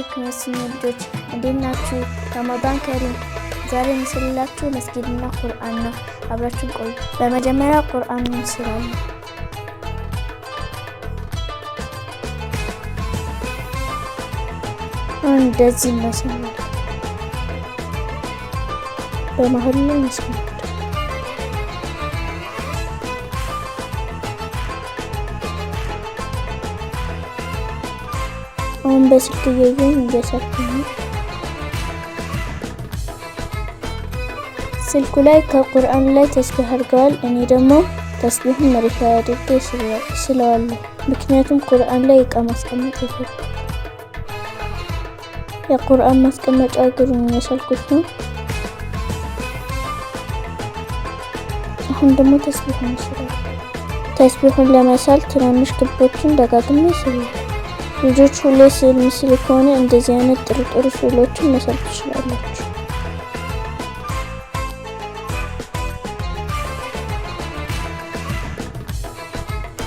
አለይኩም የሱኒ ልጆች፣ እንዴት ናችሁ? ረመዳን ከሪም። ዛሬ ምስልላችሁ መስጊድና ቁርአን ነው። አብራችሁን ቆዩ። በመጀመሪያ ቁርአን እንስላለን። እንደዚህ እናሰማለን። በመሀል ላይ መስመር። አሁን በስልክ እያየሁኝ እየሰርኩ ነው። ስልኩ ላይ ከቁርአን ላይ ተስቢህ አድርገዋል። እኔ ደግሞ ተስቢሁን መሬት ላይ አድርጌ ስለዋለሁ። ምክንያቱም ቁርአን ላይ እቃ ማስቀመጥ የለም። የቁርአን ማስቀመጫ እግሩን እየሳልኩት ነው። አሁን ደግሞ ተስቢሁን ስላለሁ። ተስቢሁን ለመሳል ትናንሽ ክቦችን ደጋግሜ ስላለሁ። ልጆች ሁሌ ስዕል ምስል ከሆነ እንደዚህ አይነት ጥሩ ጥሩ ስዕሎችን መሳል ትችላላችሁ።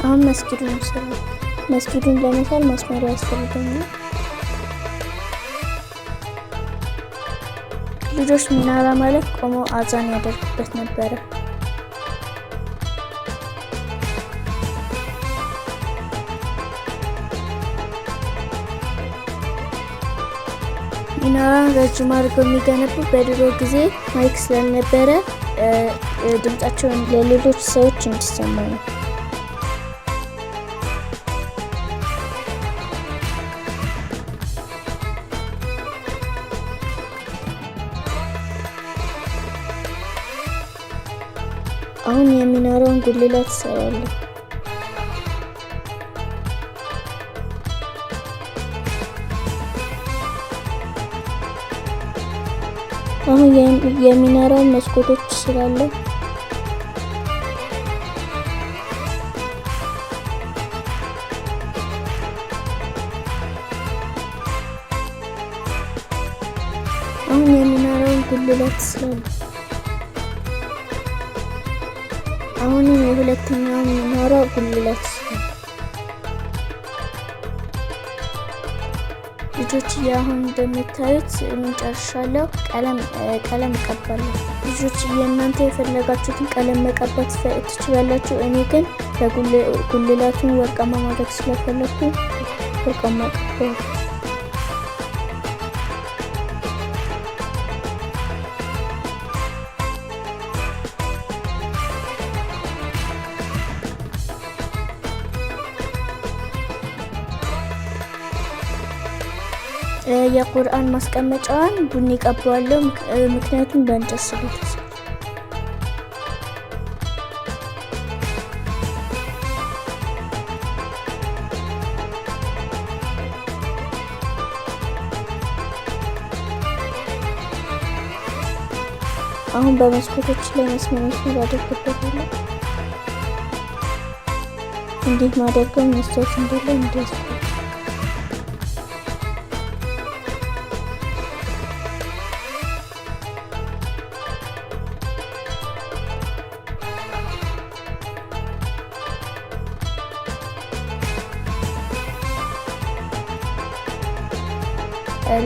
አሁን መስጊዱን እንስራለን። መስጊዱን ለመሳል ማስመሪያ ያስፈልገኛል። ልጆች፣ ሚናራ ማለት ቆመው አዛን ያደርጉበት ነበረ። ሚናራን ረጅም አድርገው የሚገነቡ በድሮ ጊዜ ማይክ ስላልነበረ ድምጻቸውን ለሌሎች ሰዎች እንዲሰማ ነው። አሁን የሚናራውን ጉልላት እሰራለሁ። አሁን የሚናራውን መስኮቶች ስላለሁ። አሁን የሚናራውን ጉልላት ስላለሁ። አሁንም የሁለተኛውን ሚናራ ጉልላት ስላለሁ። ልጆች፣ አሁን እንደምታዩት ስዕሉን ጨርሻለሁ። ቀለም ቀለም እቀባለሁ። ልጆች፣ እናንተ የፈለጋችሁትን ቀለም መቀባት ትችላላችሁ። እኔ ግን ጉልላቱን ወርቃማ ማድረግ ስለፈለኩ ወርቃማ ቀባዋለሁ። የቁርአን ማስቀመጫዋን ቡኒ ቀባዋለሁ፣ ምክንያቱም በእንጨት ስለተሰራ። አሁን በመስኮቶች ላይ መስመር መስመር አደርግበታለሁ። እንዲህ ማደርገው መስታወት እንዳለ እንዲያስተውል።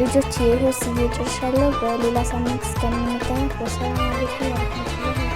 ልጆች፣ ይሄው ስዬ ጨርሻለሁ። በሌላ ሳምንት እስከምንገናኝ ወሰላም አለይኩም ወረህመቱላሂ።